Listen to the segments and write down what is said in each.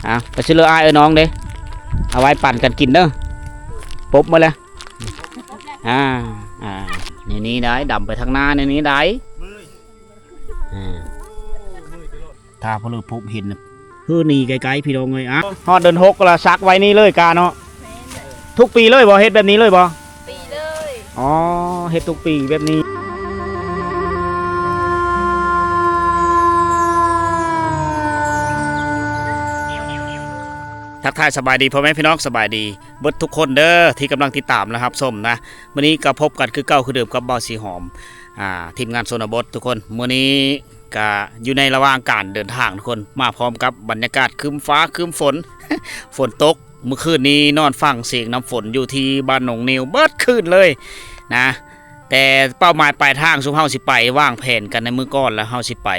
ອ່ະ ໄປຊິເລີອ້າຍເອີນ້ອງເດ້ ເອົາໄວ້ປັ່ນກັນກິນເດີ ປົບໝົດແລ້ວ ອ່າ ອ່າ ນີ້ໆ ໄດ້ ດຳໄປທາງໜ້ານີ້ໆ ໄດ້ ອ່າ ຖ້າເພິ່ນພົບເຫັນນະ ຄືໜີໄກໆ ພີ່ນ້ອງເອີຍ ອ່ະ ຮອດເດືອນຫົກລະສັກໄວ້ນີ້ເລີຍກາເນາະ ທຸກປີເລີຍບໍ່ ເຮັດແບບນີ້ເລີຍບໍ່? ປີເລີຍ ອໍ ເຮັດທຸກປີແບບນີ້ ທັກທາຍສະບາຍດີພໍ່ແມ່ພີ່ນ້ອງ ສະບາຍດີເບິດທຸກຄົນເດີ ທີ່ກຳລັງຕິດຕາມ ແລະ ຮັບຊົມນະ ມື້ນີ້ກໍພົບກັນຄືເກົ່າຄືເດີມກັບບ່າວສີຫອມ ອ່າ ທີມງານຊົນນະບົດທຸກຄົນ ມື້ນີ້ ກະຢູ່ໃນລະຫວ່າງການເດີນທາງທຸກຄົນ ມາພ້ອມກັບບັນຍາກາດຄຶ້ມຟ້າຄຶ້ມຝົນ ຝົນຕົກ ມື້ຄືນນີ້ນອນຟັງສຽງນ້ຳຝົນຢູ່ທີ່ບ້ານໜອງນິວເບິດຄືນເລີຍນະ ແຕ່ເປົ້າໝາຍປາຍທາງຊຸມເຮົາຊິໄປ ວາງແຜນກັນໃນມື້ກ່ອນ ແລ້ວເຮົາຊິໄປ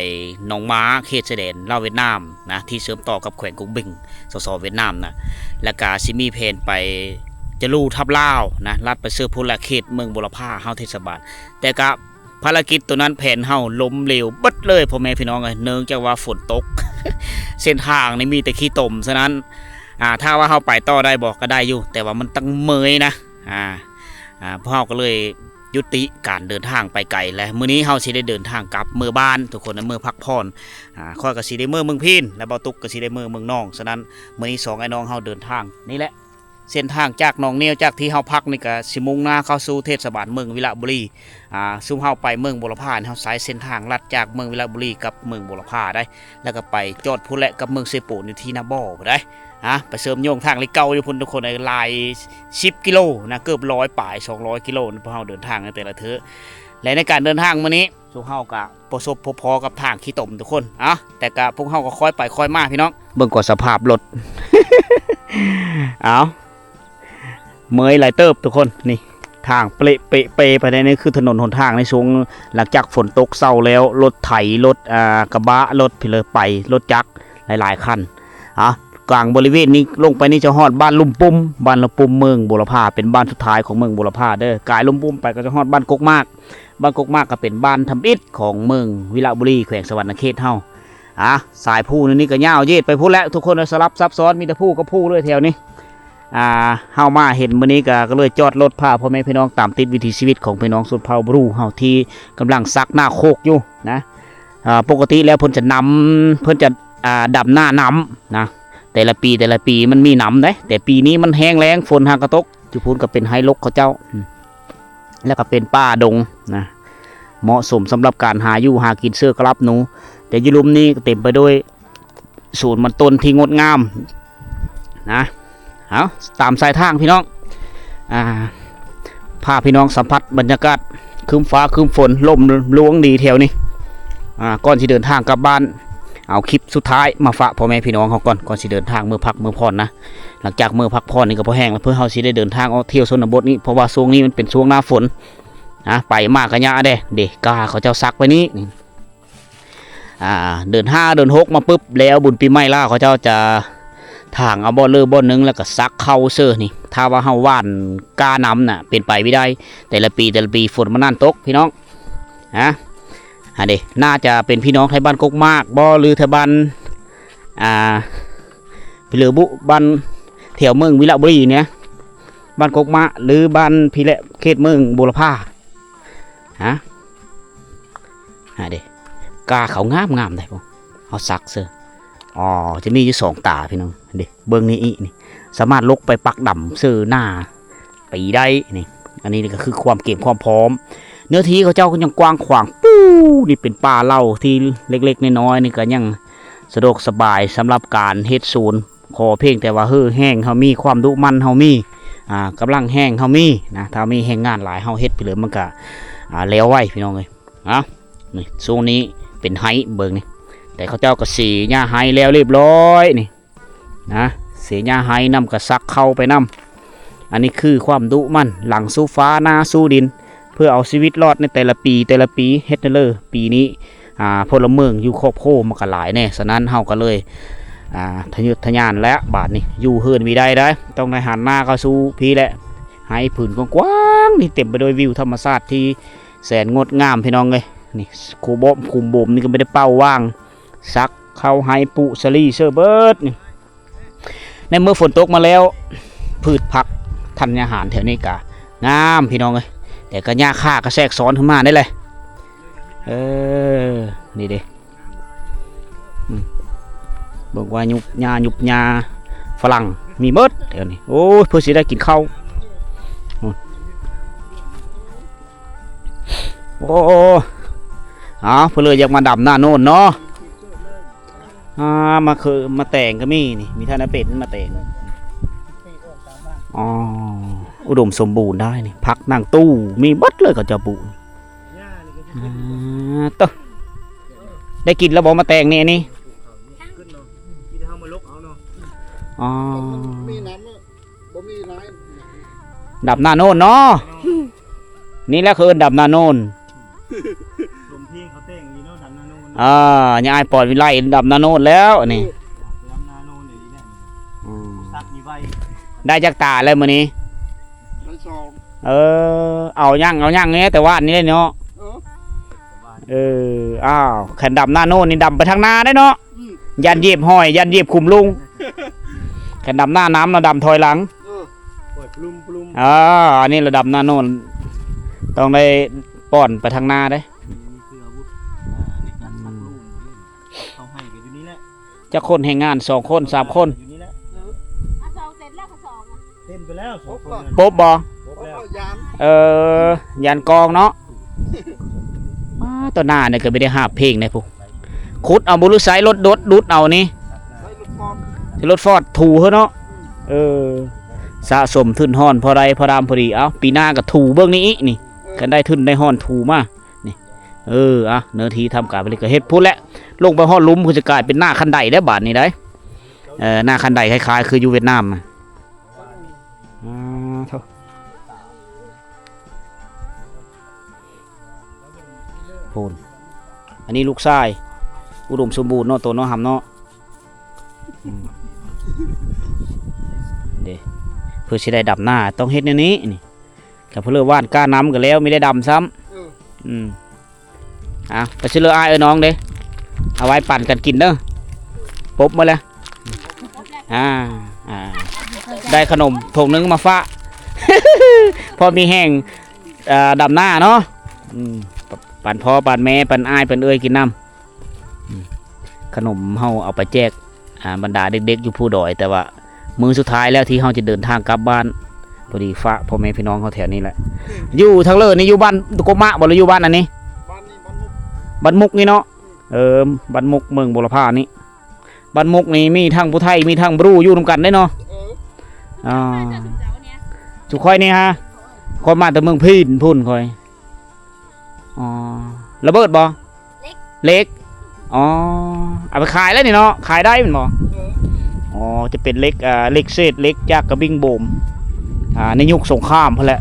ໜອງມາ ເຂດຊາຍແດນລາວຫວຽດນາມນະ ທີ່ເຊື່ອມຕໍ່ກັບແຂວງກົກບິງ ສສ ຫວຽດນາມນະ ແລ້ວກະຊິມີແຜນໄປຈະລູທັບລາວນະ ລັດໄປເຊີພຸ້ນ ແລະ ເຂດເມືອງບົວລະພາເຮົາເທດສະບານ ແຕ່ກະ ພາລະກິດໂຕນັ້ນແຜນເຮົາລົ້ມເຫຼວເບິດເລີຍພໍ່ແມ່ພີ່ນ້ອງເອີຍ ເນື່ອງຈາກວ່າຝົນຕົກ ເສັ້ນທາງນີ້ມີແຕ່ຂີ້ຕົມ ສະນັ້ນ ອ່າ ຖ້າວ່າເຮົາໄປຕໍ່ໄດ້ບໍ່ ກໍໄດ້ຢູ່ ແຕ່ວ່າມັນຕັ້ງເມື່ອຍນະ ອ່າ ອ່າ ພວກເຮົາກໍເລີຍຍຸຕິການເດີນທາງໄປໄກ ແລະ ມື້ນີ້ເຮົາຊິໄດ້ເດີນທາງກັບເມືອບ້ານ ທຸກຄົນເມືອພັກຜ່ອນ ອ່າ ຂ້ອຍກໍຊິໄດ້ເມືອເມືອງພີນ ແລະ ບ່າວຕຸກກໍຊິໄດ້ເມືອເມືອງນອງ ສະນັ້ນ ມື້ນີ້ສອງອ້າຍນ້ອງເຮົາເດີນທາງນີ້ແຫຼະ ເສັ້ນທາງຈາກໜອງນິວ ຈາກທີ່ເຮົາພັກນີ້ກະຊິມຸ່ງໜ້າເຂົ້າສູ່ເທດສະບານເມືອງວິລະບູລີ ອ່າ ຊຸມເຮົາໄປເມືອງບົວລະພານີ້ ເຮົາໃຊ້ເສັ້ນທາງລັດຈາກເມືອງວິລະບູລີກັບເມືອງບົວລະພາໄດ໋ ແລ້ວກໍໄປຈອດພຸ້ນແຫຼະກັບເມືອງເຊໂປນຢູ່ທີ່ນາບໍ່ພຸ້ນໄດ໋ ອ່າ ໄປເຊື່ອມໂຍງທາງລິເກົ້າຢູ່ພຸ້ນທຸກຄົນ ຫຼາຍສິບກິໂລນະ ເກືອບຮ້ອຍປາຍ ສອງຮ້ອຍກິໂລນະ ພວກເຮົາເດີນທາງໃນແຕ່ລະເທື່ອ ແລະ ໃນການເດີນທາງມື້ນີ້ ພວກເຮົາກະປະສົບພົບພໍ້ກັບທາງຂີ້ຕົມທຸກຄົນ ເອົ້າ ແຕ່ກະພວກເຮົາກໍຄ່ອຍໄປຄ່ອຍມາພີ່ນ້ອງ ເບິ່ງກ່ອນສະພາບລົດ ເອົ້າ ເມື່ອຍຫຼາຍເຕີບທຸກຄົນ ນີ້ທາງເປະເປະເປໄປ ນີ້ຄືຖະໜົນຫົນທາງໃນຊ່ວງຫຼັງຈາກຝົນຕົກເຊົາແລ້ວ ລົດໄຖ ລົດ ອ່າ ກະບະ ລົດພີເລີໄປ ລົດຈັກຫຼາຍໆຄັນ ເອົ້າ ກາງບໍລິເວນນີ້ລົງໄປນີ້ຈະຮອດບ້ານລຸ່ມປຸ່ມ ບ້ານລຸ່ມປຸ່ມເມືອງບົວລະພາ ເປັນບ້ານສຸດທ້າຍຂອງເມືອງບົວລະພາເດີ ກາຍລຸ່ມປຸ່ມໄປກໍຈະຮອດບ້ານກົກໝາກ ບ້ານກົກໝາກກໍເປັນບ້ານທຳອິດຂອງເມືອງວິລະບູລີ ແຂວງສະຫວັນນະເຂດເຮົາ ອ່າ ສາຍພູນີ້ກໍຍາວເຢດໄປພຸ້ນແຫຼະ ທຸກຄົນ ສະຫຼັບຊັບຊ້ອນ ມີແຕ່ພູກັບພູເລີຍແຖວນີ້ ອ່າ ເຮົາມາເຫັນມື້ນີ້ກໍ ກໍເລີຍຈອດລົດພາພໍ່ແມ່ພີ່ນ້ອງຕາມຕິດວິຖີຊີວິດຂອງພີ່ນ້ອງຊົນເຜົ່າບຣູເຮົາ ທີ່ກຳລັງສັກໜ້າໂຄກຢູ່ນະ ອ່າ ປົກກະຕິແລ້ວເພິ່ນຈະນຳ ເພິ່ນຈະ ອ່າ ດຳໜ້ານຳນະ ແຕ່ລະປີ ແຕ່ລະປີມັນມີນຳເດ້ ແຕ່ປີນີ້ມັນແຫ້ງແລ້ງ ຝົນຫາກະຕົກ ຢູ່ພຸ້ນກໍເປັນໄຮ່ລົກເຂົາເຈົ້າ ແລ້ວກໍເປັນປ່າດົງນະ ເໝາະສົມສຳລັບການຫາຢູ່ຫາກິນເຊື້ອກະລັບໜູ ແຕ່ຢູ່ລຸ່ມນີ້ກໍເຕັມໄປດ້ວຍສວນມັນຕົ້ນທີ່ງົດງາມນະ ເອົາ ຕາມສາຍທາງພີ່ນ້ອງ ອ່າ ພາພີ່ນ້ອງສຳຜັດບັນຍາກາດຄຶ້ມຟ້າຄຶ້ມຝົນ ລົມລວງດີແຖວນີ້ ອ່າ ກ່ອນຊິເດີນທາງກັບບ້ານ ເອົາຄລິບສຸດທ້າຍມາຝາກພໍ່ແມ່ພີ່ນ້ອງເຮົາກ່ອນ ກ່ອນຊິເດີນທາງເມືອພັກເມືອຜ່ອນນະ ຫຼັງຈາກເມືອພັກຜ່ອນນີ້ກໍພໍແຮງແລ້ວ ເພື່ອເຮົາຊິໄດ້ເດີນທາງອອກທ່ຽວຊົນນະບົດນີ້ ເພາະວ່າຊ່ວງນີ້ມັນເປັນຊ່ວງໜ້າຝົນ ອ່າ ໄປມາກໍຍາກເດ້ ເດ ກ້າເຂົາເຈົ້າສັກໄວ້ນີ້ ອ່າ ເດືອນຫ້າເດືອນຫົກມາປຶບ ແລ້ວບຸນປີໃໝ່ລາວເຂົາເຈົ້າຈະຖາງເອົາບ່ອນເລີບ່ອນໜຶ່ງ ແລ້ວກໍສັກເຂົ້າເຊີນີ້ ຖ້າວ່າເຮົາຫວ່ານກ້ານຳນະ ເປັນໄປບໍ່ໄດ້ ແຕ່ລະປີ ແຕ່ລະປີຝົນມັນນັ້ນຕົກພີ່ນ້ອງ ຮະ ອັນນີ້ໜ້າຈະເປັນພີ່ນ້ອງໄທບ້ານກົກໝາກບໍ່ ຫຼື ໄທບ້ານ ອ່າ ຫຼືບຸ ບ້ານແຖວເມືອງວິລະບູລີນີ້ ບ້ານກົກໝາກ ຫຼື ບ້ານພີ້ແຫຼະ ເຂດເມືອງບົວລະພາ ຮະ ຫາເດ້ ກ້າເຂົາງາມໆ ໄດ໋ ເຮົາສັກເຊີ ອໍ ຈະມີຢູ່ສອງຕາພີ່ນ້ອງ ເດ້ ເບິ່ງນີ້ອີກນີ້ ສາມາດລົກໄປປັກດຳເຊີໜ້າປີໄດ້ນີ້ ອັນນີ້ກໍຄືຄວາມກຽມຄວາມພ້ອມ ເນື້ອທີ່ເຂົາເຈົ້າກໍຍັງກວ້າງຂວາງ ປູ້ ນີ້ເປັນປ່າເຫຼົ່າທີ່ເລັກໆນ້ອຍໆ ນີ້ກໍຍັງສະດວກສະບາຍສຳລັບການເຮັດສວນ ຂໍພຽງແຕ່ວ່າເຫື່ອແຮງເຮົາມີ ຄວາມດຸໝັ່ນເຮົາມີ ອ່າ ກຳລັງແຮງເຮົາມີນະ ຖ້າມີແຮງງານຫຼາຍເຮົາເຮັດໄປເລີຍ ມັນກະ ອ່າ ແລ້ວໄວພີ່ນ້ອງເອີຍ ເອົາ ນີ້ ຊ່ວງນີ້ເປັນໄຮ່ເບິ່ງນີ້ ແຕ່ເຂົາເຈົ້າກໍເສຫຍ້າໄຮ່ແລ້ວຮຽບຮ້ອຍນີ້ນະ ເສຫຍ້າໄຮ່ນຳ ກໍສັກເຂົ້າໄປນຳ ອັນນີ້ຄືຄວາມດຸໝັ່ນ ຫຼັງສູ້ຟ້າໜ້າສູ້ດິນ ເພື່ອເອົາຊີວິດລອດໃນແຕ່ລະປີ ແຕ່ລະປີ ເຮັດໃຫ້ເລີ ປີນີ້ ອ່າ ພົນລະເມືອງຢູ່ຄອບຄົວມັນກໍຫຼາຍແດ່ ສະນັ້ນເຮົາກໍເລີຍ ອ່າ ທະຍົດທະຍານແລ້ວ ບາດນີ້ຢູ່ເຮືອນບໍ່ໄດ້ໄດ໋ ຕ້ອງໄດ້ຫັນໜ້າເຂົ້າສູ່ພີ້ແຫຼະ ໄຮ່ຜືນກວ້າງໆນີ້ເຕັມໄປດ້ວຍວິວທຳມະຊາດທີ່ແສນງົດງາມພີ່ນ້ອງເອີຍ ນີ້ ຄູບອມຄູບົມນີ້ກໍບໍ່ໄດ້ເປົ່າຫວ່າງ ສັກເຂົ້າໄຮ່ ປູສາລີເຊີເບິດນີ້ ໃນເມື່ອຝົນຕົກມາແລ້ວ ພືດຜັກທັນຍາຫານແຖວນີ້ກະງາມພີ່ນ້ອງເອີຍ ແຕ່ກະຫຍ້າຄ້າກະແຊກຊ້ອນຂຶ້ນມາໄດ້ແຫຼະ. ເອີ ນີ້ເດ້ ອືມ ເບິ່ງວ່າຍຸບຫຍ້າ ຍຸບຫຍ້າຝຣັ່ງມີເບິດແຖວນີ້. ໂອ້ຍ ເພື່ອຊິໄດ້ກິນເຂົ້າ ໂອ້ ອ້າວ ເພິ່ນເລີຍຢາກມາດຳນາໂນນເນາະ. ອ່າ ມາເຄີ ມາແຕງກໍມີນີ້ ມີທ່ານນາເປັນມາແຕງ. ອໍ ອຸດົມສົມບູນໄດ໋ນີ້ ຜັກນາງຕູ້ມີເບິດເລີຍ ເຂົາເຈົ້າປູກ. ອ່າ ໂຕ ໄດ້ກິນແລ້ວບໍ່ ມາແຕງນີ້ ອັນນີ້? ອໍ ມີນ້ຳ ບໍ່ມີຫຼາຍ ດຳນາໂນນເນາະ. ນີ້ແຫຼະເຂົາເອີ້ນດຳນາໂນນ. ສົມເພງເຂົາແຕ່ງອີ່ເນາະ ດຳນາໂນນ. ອ່າ ຍາຍປອນວິໄລດຳນາໂນນແລ້ວນີ້. ດຳນາໂນນອີ່ແຫຼະ. ອືມ ສັກນີ້ໄວ. ໄດ້ຈັກຕາແລ້ວມື້ນີ້? ໄດ້ສອງ. ເອີ ເອົາຍັງ ເອົາຍັງແດ່ ແຕ່ວານນີ້ເນາະ. ເອີ ເອີ ອ້າວ ຄັນດຳນາໂນນນີ້ດຳໄປທາງໜ້າໄດ້ເນາະ. ອືມ ຢ້ານຢຽບຫອຍ ຢ້ານຢຽບຂຸມລຸງ. ຄັນດຳໜ້ານ້ຳລະດຳຖອຍຫຼັງ. ເອີ ອາ ອັນນີ້ລະດຳນາໂນນ ຕ້ອງໄດ້ປ້ອນໄປທາງໜ້າເດ້. ອືມ ນີ້ຄືອາວຸດ ອ່າ ໃນການ ອືມ ສັກລູກ. ເຂົາໃຫ້ກໍຢູ່ນີ້ແຫຼະ ຈັກຄົນແຮງງານ ສອງຄົນ ສາມຄົນ ຢູ່ນີ້ແຫຼະ. ເອີ ເຕັມໄປແລ້ວ ສອງຄົນ ປົບບໍ່? ປົບແລ້ວ ເອີ ຢ້ານກອງເນາະ. ອ້າ ຕໍ່ໜ້ານີ້ກໍມີແຕ່ຫາບເພງໃດພຸ້ນ ຂຸດເອົາບໍ່ ຫຼືໃຊ້ລົດດົດດຸດເອົານີ້? ໃຊ້ລົດຟອດ ໃຊ້ລົດຟອດຖູເຮີເນາະ. ເອີ ສະສົມທຶນຮ່ອນພໍໄດ້ພໍດຳພໍດີ. ເອົ້າ ປີໜ້າກໍຖູເບິ່ງນີ້ອີກນີ້. ເອີ ຄັນໄດ້ທຶນໄດ້ຮ່ອນຖູມານີ້. ເອີ ອ່ະ ເນື້ອທີ່ທຳການຜະລິດກໍເຮັດພຸ້ນແຫຼະ ລົງໄປຮອດລຸ່ມຄືຈະກາຍເປັນໜ້າຄັນໄດແລ້ວບາດນີ້ໄດ໋. ເອີ ໜ້າຄັນໄດຄ້າຍໆຄືຢູ່ຫວຽດນາມ. ອ່າ ໂທ້ ພຸ້ນ ອັນນີ້ລູກຊາຍ ອຸດົມສົມບູນເນາະ ໂຕເນາະ ຫຳເນາະ. ອືມ ເດ້ ເພື່ອຊິໄດ້ດຳນາຕ້ອງເຮັດແນວນີ້ນີ້. ກໍເພື່ອຫວ່ານກ້ານ້ຳກໍແລ້ວ ມີໄດ້ດຳຊ້ຳ. ເອີ ອືມ ເອົາ ກໍຊິເລີອ້າຍເອີນ້ອງເດ້ ເອົາໄວ້ປັນກັນກິນເດີ. ປົບໝົດແລ້ວ ອ່າ ອ່າ ໄດ້ຂະໜົມຖົງໜຶ່ງມາຝາກ ພໍມີແຮງ ອ່າ ດຳນາເນາະ. ອືມ ປັນພໍ່ປັນແມ່ ປັນອ້າຍປັນເອື້ອຍກິນນຳ. ອືມ ຂະໜົມເຮົາເອົາໄປແຈກ ອ່າ ບັນດາເດັກໆຢູ່ພູດອຍ ແຕ່ວ່າມື້ສຸດທ້າຍແລ້ວທີ່ເຮົາຈະເດີນທາງກັບບ້ານ ພໍດີຝາກພໍ່ແມ່ພີ່ນ້ອງເຮົາແຖວນີ້ແຫຼະ. ຢູ່ທາງເລີນີ້ຢູ່ບ້ານກົກມະບໍ່ ຫຼືຢູ່ບ້ານອັນນີ້? ບ້ານນີ້ ບ້ານມຸກ ບ້ານມຸກນີ້ເນາະ. ເອີ ບ້ານມຸກ ເມືອງບົວລະພານີ້. ບ້ານມຸກນີ້ມີທັງຜູ້ໄທ ມີທັງບຣູ ຢູ່ນຳກັນເດ້ເນາະ. ເອີ ອ່າ ຊຸມຂ້ອຍນີ້ຫາ ຂ້ອຍມາແຕ່ເມືອງພີນພຸ້ນຂ້ອຍ. ອໍ ລະເບີດບໍ່? ເຫຼັກ ເຫຼັກ. ອໍ ເອົາໄປຂາຍແລ້ວນີ້ເນາະ ຂາຍໄດ້ແມ່ນບໍ່? ເອີ ອໍ ຈະເປັນເຫຼັກ ອ່າ ເຫຼັກເສດເຫຼັກຈາກກະບິງໂບມ ອ່າ ໃນຍຸກສົງຄາມພຸ້ນແຫຼະ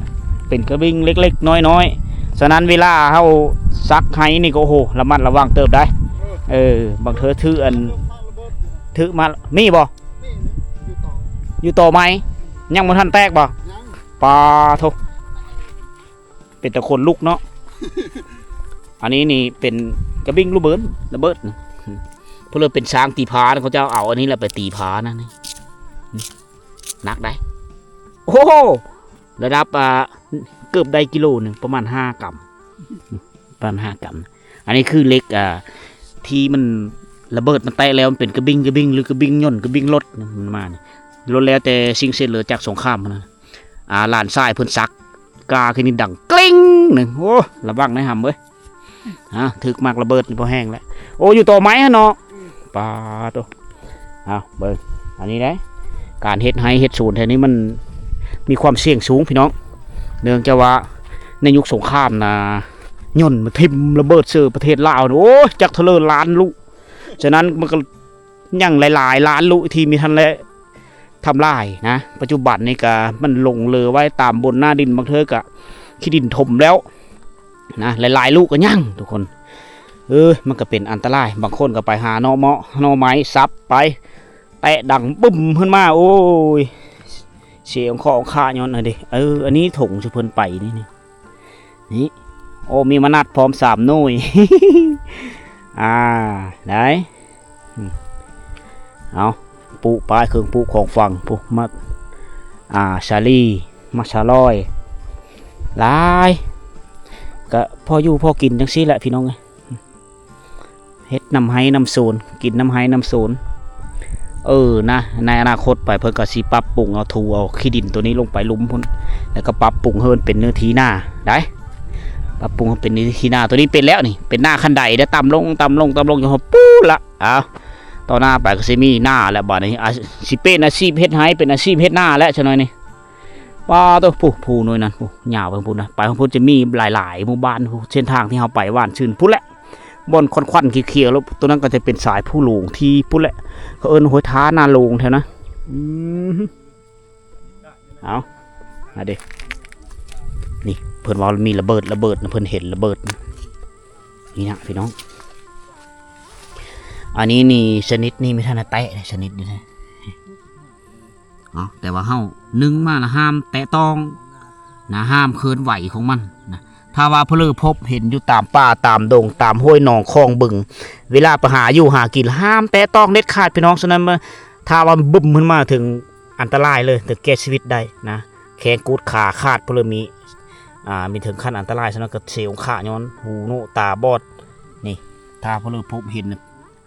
ເປັນກະບິງເລັກໆນ້ອຍໆ. ສະນັ້ນເວລາເຮົາສັກໄຫ້ນີ້ກໍ ໂອ້ໂຫ ລະມັດລະວັງເຕີບໄດ໋. ເອີ ບາງເທື່ອຖືອັນ ຖືມາ ມີບໍ່? ຢູ່ຕໍ່ໄມ້ ຍັງບໍ່ທັນແຕກບໍ່? ປາໂທ ເປັນຕາຂົນລຸກເນາະ. ອັນນີ້ນີ້ເປັນກະບິງລະເບີດ ລະເບີດ ເພິ່ນເລີຍເປັນຊ້າງຕີຜາ ເຂົາເຈົ້າເອົາອັນນີ້ແຫຼະໄປຕີຜານະ. ນີ້ໜັກໄດ໋ ໂອ້ໂຫ ລະດັບ ອ່າ ເກືອບໄດ້ກິໂລໜຶ່ງ ປະມານຫ້າກຳ ປະມານຫ້າກຳ. ອັນນີ້ຄືເຫຼັກ ອ່າ ທີ່ມັນລະເບີດ ມັນແຕກແລ້ວ ມັນເປັນກະບິງ ກະບິງ ຫຼືກະບິງຍົນ ກະບິງລົດ ມັນມານີ້ ລ້ວນແລ້ວແຕ່ສິ່ງເສດເຫຼືອຈາກສົງຄາມຫັ້ນນະ. ອ່າ ຫຼານຊາຍເພິ່ນສັກກາຄືນີ້ດັງເກຣັງໜຶ່ງ. ໂອ້ ລະວັງນາຍຫຳເອີຍ ຮະ ຖືກໝາກລະເບີດນີ້ພໍແຮງແລ້ວ. ໂອ້ ຢູ່ຕໍໄມ້ຫັ້ນເນາະ. ປາໂຕ ເອົາເບິ່ງ ອັນນີ້ໄດ໋ ການເຮັດໄຮ່ເຮັດສວນແຖວນີ້ມັນມີຄວາມສ່ຽງສູງພີ່ນ້ອງ ເນື່ອງຈາກວ່າໃນຍຸກສົງຄາມນະ ຍົນມາຖິ້ມລະເບີດເຊີປະເທດລາວ ໂອ້ຍ ຈັກເທົ່າເລີລ້ານລູກ. ສະນັ້ນມັນກໍຍັງຫຼາຍໆລ້ານລູກທີ່ມີທັນໄດ້ ທຳລາຍນະ. ປັດຈຸບັນນີ້ກະມັນຫຼົງເຫຼືອໄວ້ຕາມບົນໜ້າດິນ ບາງເທື່ອກະຂີ້ດິນຖົມແລ້ວນະ ຫຼາຍໆລູກກໍຍັງທຸກຄົນ. ເອີ ມັນກໍເປັນອັນຕະລາຍ ບາງຄົນກໍໄປຫາໜໍ່ເມາະ ໜໍ່ໄມ້ສັບໄປ ແຕະດັງບຶ້ມຂຶ້ນມາ ໂອ້ຍ ເສຍອອງຄໍອອງຄາຍ້ອນອັນເດ. ເອີ ອັນນີ້ຖົງຊຸເພິ່ນໄປນີ້ ນີ້ ນີ້ ໂອ້ ມີມານັດພ້ອມສາມໜ່ວຍ ອ່າ ໄດ້ ອືມ ເອົາ ປຸປ້າຍເຄື່ອງປຸຂອງຝັງ ພຸ້ນ ໝາກ ອ່າ ສາລີ ໝາກສາລອຍ ຫຼາຍ ກະພໍຢູ່ພໍກິນຈັ່ງຊີ້ແຫຼະພີ່ນ້ອງເອີຍ. ເຮັດນຳໄຮ່ນຳສວນ ກິນນຳໄຮ່ນຳສວນ. ເອີ ນະ ໃນອະນາຄົດໄປເພິ່ນກໍຊິປັບປຸງເອົາ ຖູເອົາຂີ້ດິນໂຕນີ້ລົງໄປລຸ່ມພຸ້ນ ແລ້ວກໍປັບປຸງໃຫ້ມັນເປັນເນື້ອທີ່ນາໄດ໋ ປັບປຸງໃຫ້ເປັນເນື້ອທີ່ນາ. ໂຕນີ້ເປັນແລ້ວນີ້ ເປັນນາຄັນໄດເດ້ ຕ່ຳລົງ ຕ່ຳລົງ ຕ່ຳລົງ ຈົນຮອດປູ້ນລະ. ອ້າວ ຕໍ່ໜ້າໄປກໍຊິມີນາແລ້ວບາດນີ້ ອາ ຊິປ່ຽນອາຊີບເຮັດໄຮ່ ເປັນອາຊີບເຮັດນາແລ້ວຊະໜ້ອຍນີ້. ປາໂຕ ຜູ້ ຜູ້ໜ່ວຍນັ້ນ ຜູ້ຍາວໄປພຸ້ນນະ ໄປທາງພຸ້ນຈະມີຫຼາຍໆໝູ່ບ້ານ ຜູ້ເສັ້ນທາງທີ່ເຮົາໄປຫວານຊື່ນພຸ້ນແຫຼະ ບ່ອນຄວັນໆຂຽວໆ ແລ້ວໂຕນັ້ນກໍຈະເປັນສາຍພູຫຼວງທີ່ພຸ້ນແຫຼະ ເຂົາເອີ້ນຫ້ວຍທານາຫຼວງແຖວນັ້ນ. ອືມ ເອົາ ມາເດ້ ນີ້ເພິ່ນວ່າມີລະເບີດ ລະເບີດນະ ເພິ່ນເຫັນລະເບີດນະ ນີ້ນະພີ່ນ້ອງ. ອັນນີ້ນີ້ ຊະນິດນີ້ມີທ່ານນະແຕະ ຊະນິດນີ້ນະ ເນາະ ແຕ່ວ່າເຮົາໜຶ່ງມາລະຫ້າມແຕະຕ້ອງນະ ຫ້າມເຄື່ອນໄຫວຂອງມັນນະ. ຖ້າວ່າຜູ້ເລີພົບເຫັນຢູ່ຕາມປ່າຕາມດົງ ຕາມຫ້ວຍໜອງຄອງບຶງ ເວລາໄປຫາຢູ່ຫາກິນ ຫ້າມແຕະຕ້ອງເດັດຂາດພີ່ນ້ອງ. ສະນັ້ນ ຖ້າວ່າບຶ້ມຂຶ້ນມາ ເຖິງອັນຕະລາຍເລີຍ ເຖິງແກ່ຊີວິດໄດ້ນະ ແຂ້ງກູດຂາຂາດ ຜູ້ເລີມີ ອ່າ ມີເຖິງຂັ້ນອັນຕະລາຍ. ສະນັ້ນກໍເສຍອົງຄະຍ້ອນຫູໜວກຕາບອດ. ນີ້ ຖ້າຜູ້ເລີພົບເຫັນ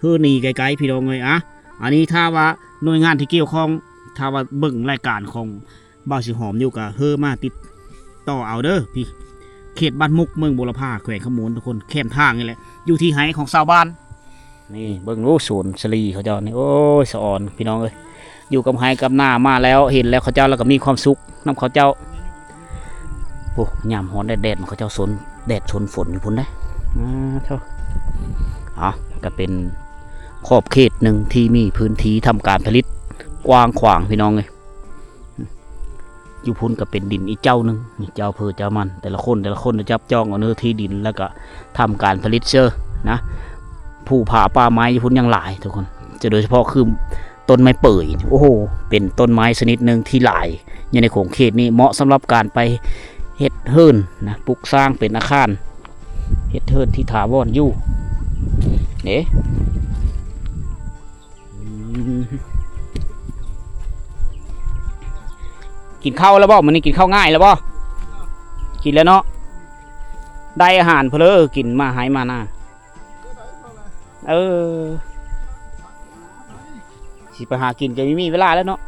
ຄືໜີໄກໆ ພີ່ນ້ອງເອີຍ. ອະ ອັນນີ້ຖ້າວ່າໜ່ວຍງານທີ່ກ່ຽວຂ້ອງ ຖ້າວ່າເບິ່ງລາຍການຂອງບ່າວສີຫອມຢູ່ ກໍເຮີມາຕິດຕໍ່ເອົາເດີ ພີ່ ເຂດບ້ານມຸກ ເມືອງບົວລະພາ ແຂວງຄຳມ່ວນ ທຸກຄົນ ແຄມທາງນີ້ແຫຼະ ຢູ່ທີ່ໄຮ່ຂອງຊາວບ້ານ. ນີ້ເບິ່ງດູ ສວນສາລີເຂົາເຈົ້ານີ້ ໂອ້ຍ ສະອອນ ພີ່ນ້ອງເອີຍ. ຢູ່ກັບໄຮ່ກັບນາມາແລ້ວ ເຫັນແລ້ວເຂົາເຈົ້າ ແລ້ວກໍມີຄວາມສຸກນຳເຂົາເຈົ້າ. ໂອ້ ຍາມຮ້ອນແດດໆ ເຂົາເຈົ້າຊົນແດດຊົນຝົນຢູ່ພຸ້ນເດ້. ອາ ເອີ ກໍເປັນຂອບເຂດໜຶ່ງທີ່ມີພື້ນທີ່ທຳການຜະລິດກວ້າງຂວາງ ພີ່ນ້ອງເອີຍ. ຢູ່ພຸ້ນກໍເປັນດິນອີກເຈົ້າໜຶ່ງ ເຈົ້າເພີເຈົ້າມັນ ແຕ່ລະຄົນ ແຕ່ລະຄົນຈັບຈອງເອົາເນື້ອທີ່ດິນ ແລ້ວກໍທຳການຜະລິດເຊີນະ. ພູຜາປ່າໄມ້ຢູ່ພຸ້ນຍັງຫຼາຍທຸກຄົນ ຈະໂດຍສະເພາະຄືຕົ້ນໄມ້ເປີຍ ໂອ້ໂຫ ເປັນຕົ້ນໄມ້ຊະນິດໜຶ່ງທີ່ຫຼາຍຢູ່ໃນຂົງເຂດນີ້ ເໝາະສຳລັບການໄປເຮັດເຮືອນນະ ປຸກສ້າງເປັນອາຄານ ເຮັດເຮືອນທີ່ຖາວອນຢູ່ເດ້. ອືມ ກິນເຂົ້າແລ້ວບໍ່? ມື້ນີ້ກິນເຂົ້າງາຍແລ້ວບໍ່? ກິນແລ້ວເນາະ ໄດ້ອາຫານເພີ້ ກິນມາໄຮ່ມານາ. ເອີ ຊິໄປຫາກິນກໍມີເວລາແລ້ວເນາະ.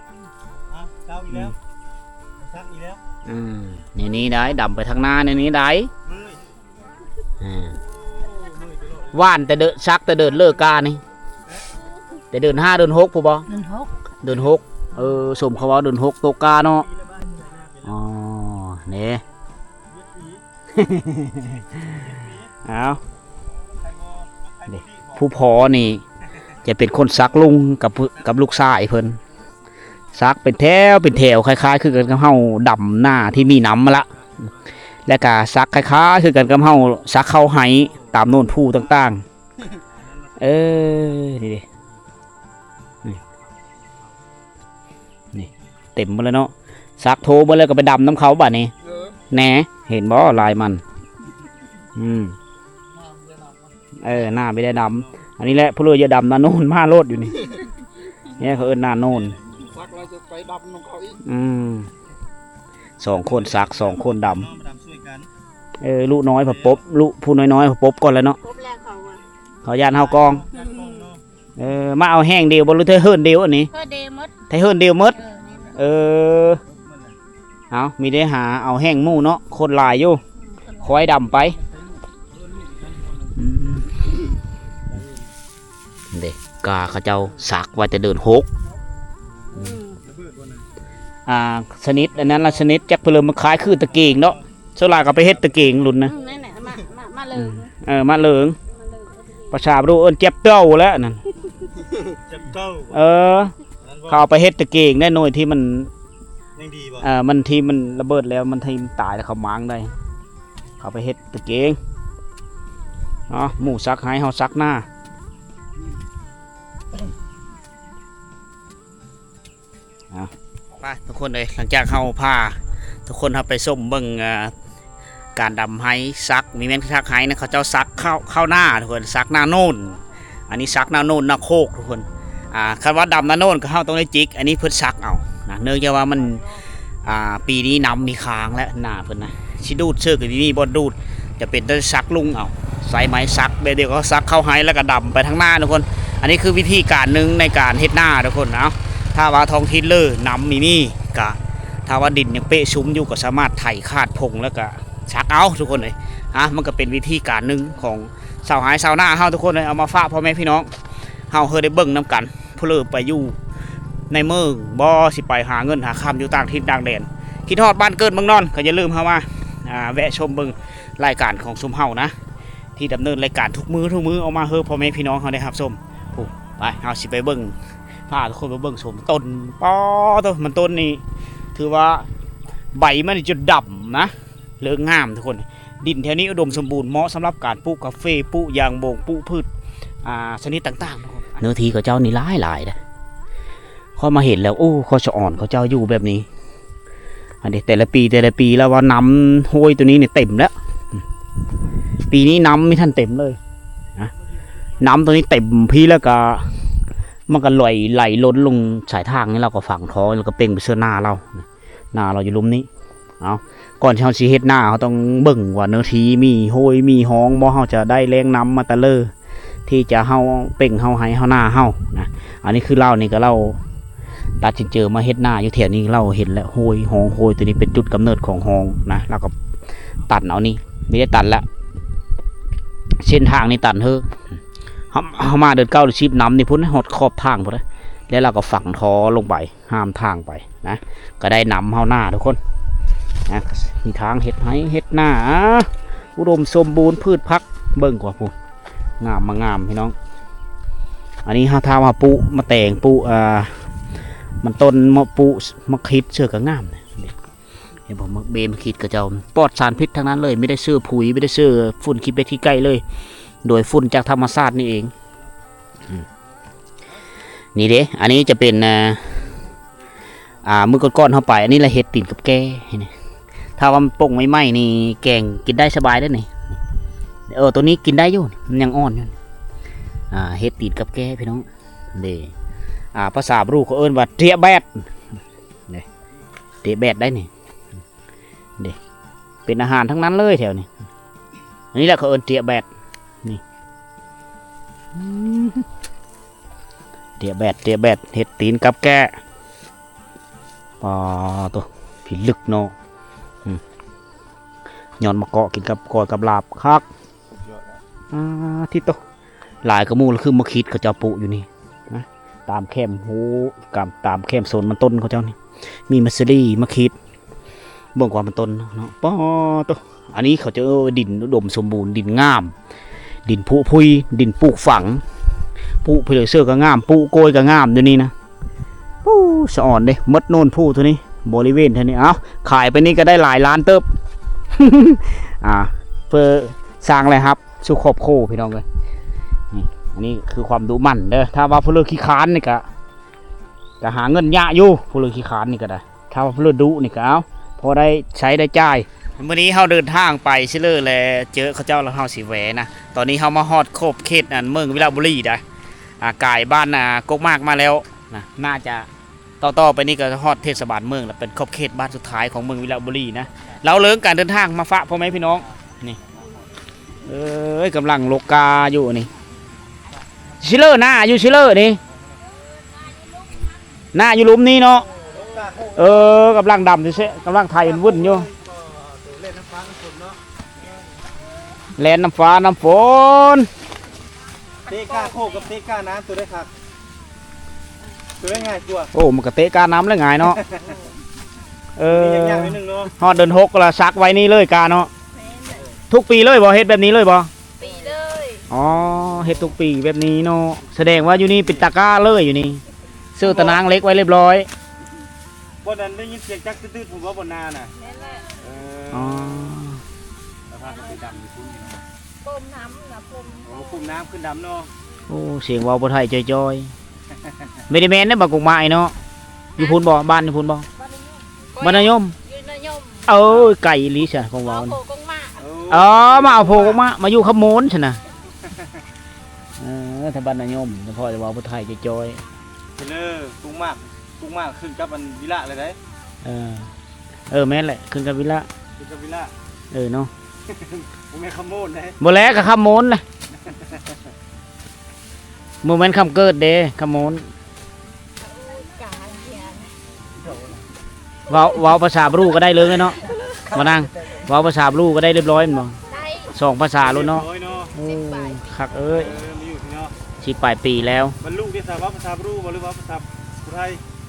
ເຊົ້າອີກແລ້ວ ອືມ ຊັກອີກແລ້ວ. ອືມ ນີ້ໆ ໄດ້ ດຳໄປທາງໜ້ານີ້ໆ ໄດ້. ເອີ ຫວານແຕ່ເດີ ສັກແຕ່ເດີນເລີການີ້ ແຕ່ເດີນຫ້າເດີນຫົກພຸ້ນບໍ່? ເດີນຫົກ ເດີນຫົກ. ເອີ ສົມເຂົາເວົ້າເດີນຫົກຕົກກາເນາະ. ອໍ ເດ້ ເອົາ ເດ້ ຜູ້ພໍ່ນີ້ຈະເປັນຄົນສັກລຸງກັບ ກັບລູກຊາຍເພິ່ນ. ສັກເປັນແຖວເປັນແຖວ ຄ້າຍໆຄືກັນກັບເຮົາດຳນາທີ່ມີນ້ຳຫັ້ນລະ ແລ້ວກະສັກຄ້າຍໆຄືກັນກັບເຮົາສັກເຂົ້າໄຮ່ຕາມໂນນພູຕ່າງໆ. ເອີ ນີ້ເດ້ ນີ້ ນີ້ເຕັມໝົດແລ້ວເນາະ ສັກໂທໝົດແລ້ວກໍໄປດຳນຳເຂົາບາດນີ້. ເອີ ແນ່ ເຫັນບໍ່ລາຍມັນ? ອືມ ເອີ ໜ້າບໍ່ໄດ້ດຳ. ອັນນີ້ແຫຼະ ຜູ້ເລີຢ່າດຳນາໂນນ ມາໂລດຢູ່ນີ້ ແນ່ ເຂົາເອີ້ນນາໂນນ. ສັກແລ້ວຈະໄປດຳນຳເຂົາອີກ. ອືມ ສອງຄົນສັກ ສອງຄົນດຳ. ເອີ ລູກນ້ອຍພະປົບ ລູກຜູ້ນ້ອຍໆພະປົບກ່ອນແລ້ວເນາະ. ປົບແລ້ວເຂົາ ເຂົາຢ້ານເຮົາກອງ. ອືມ ເອີ ມາເອົາແຫ້ງດຽວບໍ່ ຫຼືໄທເຫີນດຽວອັນນີ້? ເຮີນດຽວໝົດ ໄທເຫີນດຽວໝົດ. ເອີ ເອີ ເອົາ ມີໄດ້ຫາເອົາແຫ້ງໝູ່ເນາະ ຄົນຫຼາຍຢູ່. ອືມ ຄອຍດຳໄປ. ອືມ ເດ້ ກາເຂົາເຈົ້າສັກໄວ້ແຕ່ເດີນຫົກ. ອືມ ອ່າ ຊະນິດອັນນັ້ນລະ ຊະນິດຈັກເພິ່ນ ມັນຄ້າຍຄືຕະເກງເນາະ. ສ່ວນຫຼາຍກໍໄປເຮັດຕະເກງລຸ້ນນະ. ອືມ ນັ້ນແຫຼະ ມາ ມາ ມາເລີງ. ເອີ ມາເລີງ ເອີ ພາສາບຣູເອີ້ນແຈັບເຕົ້າແຫຼະນັ້ນ. ແຈັບເຕົ້າ. ເອີ ເຂົາເອົາໄປເຮັດຕະເກງໄດ້ ໜ່ວຍທີ່ມັນຍັງດີບໍ່? ເອີ ມັນທີ່ມັນລະເບີດແລ້ວ ມັນທີ່ມັນຕາຍແລ້ວ ເຂົາມ້າງໄດ້ ເຂົາໄປເຮັດຕະເກງເນາະ. ໝູ່ສັກໄຮ່ ເຮົາສັກນາ. ເອົາ ໄປທຸກຄົນເອີຍ ຫຼັງຈາກເຮົາພາທຸກຄົນເຮົາໄປຊົມເບິ່ງ ເອີ ການດຳໄຮ່ ສັກ ມີແມ່ນສັກໄຮ່ນະ ເຂົາເຈົ້າສັກເຂົ້າ ເຂົ້ານາທຸກຄົນ ສັກນາໂນນ. ອັນນີ້ສັກນາໂນນນາໂຄກທຸກຄົນ. ອ່າ ຄັນວ່າດຳນາໂນນກໍເຮົາຕ້ອງໄດ້ຈິກ ອັນນີ້ເພິ່ນສັກເອົານະ ເນື່ອງຈາກວ່າມັນ ອ່າ ປີນີ້ນ້ຳມີຄ້າງແລ້ວ ໜ້າເພິ່ນນະ ຊິດູດເສີກກໍບໍ່ມີບ່ອນດູດ ຈະເປັນຕ້ອງໄດ້ສັກລຸງເອົາ ໃຊ້ໄມ້ສັກ ແບບດຽວກໍສັກເຂົ້າໄຮ່ ແລ້ວກໍດຳໄປທາງໜ້າທຸກຄົນ. ອັນນີ້ຄືວິທີການໜຶ່ງໃນການເຮັດນາທຸກຄົນເນາະ. ຖ້າວ່າທ້ອງຖິ່ນເລີນ້ຳມີມີ ກະ ຖ້າວ່າດິນຍັງເປະຊຸມຢູ່ ກໍສາມາດໄຖຄາດພົງ ແລ້ວກໍສັກເອົາທຸກຄົນເອີຍ. ອ່າ ມັນກໍເປັນວິທີການໜຶ່ງຂອງຊາວໄຮ່ຊາວນາເຮົາທຸກຄົນເອີຍ ເອົາມາຝາກພໍ່ແມ່ພີ່ນ້ອງເຮົາ ເຮົາໄດ້ເບິ່ງນຳກັນ. ຜູ້ເລີໄປຢູ່ໃນເມືອງບໍ່ ຊິໄປຫາເງິນຫາຄຳຢູ່ຕ່າງຖິ່ນຕ່າງແດນ ຄິດຮອດບ້ານເກີດເມືອງນອນ ກໍຢ່າລືມເຮົາມາ ອ່າ ແວະຊົມເບິ່ງລາຍການຂອງຊຸມເຮົານະ ທີ່ດຳເນີນລາຍການທຸກມື້ ທຸກມື້ ອອກມາໃຫ້ພໍ່ແມ່ພີ່ນ້ອງເຮົາໄດ້ຮັບຊົມ. ໂອ້ ໄປ ເຮົາຊິໄປເບິ່ງ ພາທຸກຄົນໄປເບິ່ງຊົມຕົ້ນ ປາໂທ້ ມັນຕົ້ນນີ້ຖືວ່າໃບມັນນີ້ຈົນດຳນະ ເລີງງາມທຸກຄົນ. ດິນແຖວນີ້ອຸດົມສົມບູນ ເໝາະສຳລັບການປູກກາເຟ ປູກຢາງບົງ ປູກພືດ ອ່າ ຊະນິດຕ່າງໆ ທຸກຄົນ. ເນື້ອທີ່ເຂົາເຈົ້ານີ້ຫຼາຍໆເດ້ ຂ້ອຍມາເຫັນແລ້ວ ໂອ້ ຂ້ອຍສະອອນເຂົາເຈົ້າຢູ່ແບບນີ້. ອັນນີ້ແຕ່ລະປີ ແຕ່ລະປີ ລະວ່ານ້ຳຫ້ວຍໂຕນີ້ນີ້ເຕັມແລ້ວ ປີນີ້ນ້ຳມີທັນເຕັມເລີຍນະ ນ້ຳໂຕນີ້ເຕັມພີ້ ແລ້ວກະມັນກະໄຫຼ ໄຫຼລົ້ນລົງສາຍທາງນີ້ ລາວກໍຝັງທໍ່ ແລ້ວກໍເປັ່ງໄປເຊື່ອໜ້າລາວ ໜ້າລາວຢູ່ລຸ່ມນີ້. ເອົາ ກ່ອນທີ່ເຮົາຊິເຮັດນາ ເຮົາຕ້ອງເບິ່ງວ່າເນື້ອທີ່ມີຫ້ວຍມີຮ່ອງບໍ່ ເຮົາຈະໄດ້ແຫຼ່ງນ້ຳມາແຕ່ເລີ ທີ່ຈະເຮົາເປັ່ງເຮົາໄຮ່ເຮົານາເຮົານະ. ອັນນີ້ຄືລາວນີ້ກໍລາວຕັດສິນໃຈມາເຮັດນາຢູ່ແຖວນີ້ ລາວເຫັນແລ້ວຫ້ວຍ ຮ່ອງຫ້ວຍໂຕນີ້ເປັນຈຸດກຳເນີດຂອງຮ່ອງນະ ລາວກໍຕັນເອົານີ້ ມີໄດ້ຕັນລະ ເສັ້ນທາງນີ້ຕັນເຮີ ເຮົາ ເຮົາມາເດືອນເກົ້າເດືອນສິບ ນ້ຳນີ້ພຸ້ນຮອດຂອບທາງພຸ້ນ ແລ້ວລາວກໍຝັງທໍ່ລົງໄປ ຫ້າມທາງໄປນະ ກໍໄດ້ນຳເຮົາໜ້າທຸກຄົນນະ ມີທາງເຮັດໄຮ່ເຮັດນາ ອາ ອຸດົມສົມບູນພືດຜັກ ເບິ່ງກວ່າພຸ້ນ ງາມມາງາມພີ່ນ້ອງ. ອັນນີ້ເຮົາ ຖ້າວ່າປູກໝາກແຕງ ປູກ ອ່າ ມັນຕົ້ນ ມະ ປູກໝາກຂິດເຊື່ອກໍງາມ ເຫັນບໍ່ ໝາກເບ ໝາກຂິດຂະເຈົ້າປອດສານພິດທັງນັ້ນເລີຍ ມີແຕ່ເຊື້ອຝຸ່ນ ມີແຕ່ເຊື້ອຝຸ່ນຂີ້ເປັດຂີ້ໄກ່ເລີຍ ໂດຍຝຸ່ນຈາກທຳມະຊາດນີ້ເອງ. ອືມ ນີ້ເດ້ ອັນນີ້ຈະເປັນ ອ່າ ອ່າ ມື້ກ່ອນໆເຮົາໄປ ອັນນີ້ລະເຫັດຕີນກັບແກ້ ນີ້ ຖ້າວ່າມັນປົ່ງໃໝ່ໆນີ້ ແກງກິນໄດ້ສະບາຍເດ້ນີ້. ເອີ ໂຕນີ້ກິນໄດ້ຢູ່ ມັນຍັງອ່ອນຢູ່. ອ່າ ເຫັດຕີນກັບແກ້ພີ່ນ້ອງເດ້ ອ່າ ພາສາບຣູເຂົາເອີ້ນວ່າເຕຍແບດ ເດ້ ເຕຍແບດໄດ໋ນີ້. ເດ້ ເປັນອາຫານທັງນັ້ນເລີຍແຖວນີ້ ອັນນີ້ແຫຼະເຂົາເອີ້ນເຕຍແບດ ນີ້ ອືມ ເຕຍແບດ ເຕຍແບດ ເຫັດຕີນກັບແກ້ ປາໂທ້ ພິລຶກເນາະ ອືມ ຍອດມະເກາະກິນກັບກ້ອຍກັບລາບ ຄັກ ອາ ທິໂຕ ຫຼາຍກວ່າໝູ່ ລະຄືໝາກຂິດເຂົາເຈົ້າປູກຢູ່ນີ້ນະ ຕາມແຄມຮູ ຕາມ ຕາມແຄມໂຊນມັນຕົ້ນເຂົາເຈົ້ານີ້ ມີມາສລີ ໝາກຂິດ ເບິ່ງກວ່າມັນຕົ້ນເນາະ ປາໂທ້ ອັນນີ້ເຂົາເຈົ້າເອີ້ນວ່າດິນອຸດົມສົມບູນ ດິນງາມ ດິນຜຸພຸຍ ດິນປູກຝັງ ປູກເພີເຊີກໍງາມ ປູກກ້ອຍກໍງາມ ດຽວນີ້ນະ. ໂອ້ ສະອອນເດ້ ໝົດໂນນພູເທົ່ານີ້ ບໍລິເວນເທົ່ານີ້ ເອົ້າ ຂາຍໄປນີ້ກໍໄດ້ຫຼາຍລ້ານເຕີບ ອ່າ ເພື່ອສ້າງລາຍຮັບສູ່ຄອບຄົວພີ່ນ້ອງເອີຍ. ນີ້ ອັນນີ້ຄືຄວາມດຸໝັ່ນເດີ ຖ້າວ່າຜູ້ເລີຂີ້ຄ້ານນີ້ກະ ກະຫາເງິນຍາກຢູ່ ຜູ້ເລີຂີ້ຄ້ານນີ້ກະໄດ້ ຖ້າວ່າຜູ້ເລີດຸນີ້ກະເອົາ ພໍໄດ້ໃຊ້ໄດ້ຈ່າຍ. ມື້ນີ້ເຮົາເດີນທາງໄປຊິເລີແລ ເຈີເຂົາເຈົ້າແລ້ວ ເຮົາຊິແວະນະ. ຕອນນີ້ເຮົາມາຮອດຂອບເຂດອັນເມືອງວິລະບູລີໄດ໋ ອາ ກາຍບ້ານ ອາ ກົກໝາກມາແລ້ວນະ ໜ້າຈະ ຕໍ່ໆໄປນີ້ກໍຮອດເທດສະບານເມືອງແລ້ວ ເປັນຂອບເຂດບ້ານສຸດທ້າຍຂອງເມືອງວິລະບູລີນະ. ເລົ່າເລື່ອງການເດີນທາງມາຝາກພໍ່ແມ່ພີ່ນ້ອງ ນີ້ ເອີຍ ກຳລັງລົກກ້າຢູ່ນີ້ ຊິເລີ ນາຢູ່ຊິເລີນີ້ ນາຢູ່ລຸ່ມນີ້ເນາະ ເອີ ກຳລັງດຳຊື່ໆ ກຳລັງໄຖວຸ່ນໆຢູ່ ແລ່ນນ້ຳຟ້ານ້ຳຝົນ ເຕະກ້າໂຄກກັບເຕະກ້ານ້ຳ ໂຕໃດຄັກ? ໂຕໃດງ່າຍກວ່າ? ໂອ້ ມັນກະເຕະກ້ານ້ຳແຫຼະງ່າຍເນາະ ເອີ ມີຫຍັງຍາກໜ້ອຍໜຶ່ງເນາະ ຮອດເດືອນຫົກລະສັກໄວ້ນີ້ເລີຍກ້າເນາະ. ແມ່ນແຫຼະ ທຸກປີເລີຍບໍ່? ເຮັດແບບນີ້ເລີຍບໍ່? ປີເລີຍ. ອໍ ເຮັດທຸກປີແບບນີ້ເນາະ ສະແດງວ່າຢູ່ນີ້ເປັນຕາກ້າເລີຍ ຢູ່ນີ້ ເຊື່ອຕາໜ່າງເຫຼັກໄວ້ລຽບລ້ອຍ. ບ່ອນນັ້ນໄດ້ຍິນສຽງຈັກຕຶດໆ ບໍ່ ບ່ອນນານະ? ແມ່ນແຫຼະ. ເອີ ອໍ ແລ້ວພາກັນໄປດຳຢູ່ພຸ້ນເນາະ ປົມນ້ຳນະ ປົມ ໂອ້ ປຸ້ມນ້ຳຂຶ້ນດຳເນາະ. ໂອ້ ສຽງເວົ້າຜູ້ໄທຈ່ອຍໆ ບໍ່ໄດ້ແມ່ນເດ້ ບັກກົກໝາກເນາະ ຢູ່ພຸ້ນບໍ່? ບ້ານຢູ່ພຸ້ນບໍ່? ບ້ານນາຍົມ ຢູ່ນາຍົມ. ເອີ ໄກອີ່ຫຼີຊະ ຂອງເວົ້ານີ້ ເອົາໂພກົກໝາກ ເອີ ມາເອົາໂພກົກໝາກ ມາຢູ່ຄຳໂມນຊັ້ນນະ. ເອີ ທາງບ້ານນາຍົມ ພໍ່ຈະເວົ້າຜູ້ໄທຈ່ອຍໆ. ເລີ ປຸກມາກ ປຸກມາກຂຶ້ນກັບອັນວິລະເລີຍເດ້. ເອີ ເອີ ແມ່ນແຫຼະ ຂຶ້ນກັບວິລະ ຂຶ້ນກັບວິລະ. ເອີເນາະ ບໍ່ແມ່ນຄຳໂມນເດ້. ບໍ່ແຫຼະ ກໍຄຳໂມນນະ ບໍ່ແມ່ນຄຳເກີດເດ້ ຄຳໂມນ. ເວົ້າ ເວົ້າພາສາບຣູກໍໄດ້ເລີຍເນາະ ມານັ່ງ ເວົ້າພາສາບຣູກໍໄດ້ຮຽບຮ້ອຍແມ່ນບໍ່? ໄດ້ ສອງພາສາໂລດເນາະ. ເອີ ຄັກເອີຍ ເອີ ມີຢູ່ເນາະ ສິບປາຍປີແລ້ວ. ບັນລຸເດ ສາ ເວົ້າພາສາບຣູບໍ່ ຫຼືເວົ້າພາສາຜູ້ໄທ?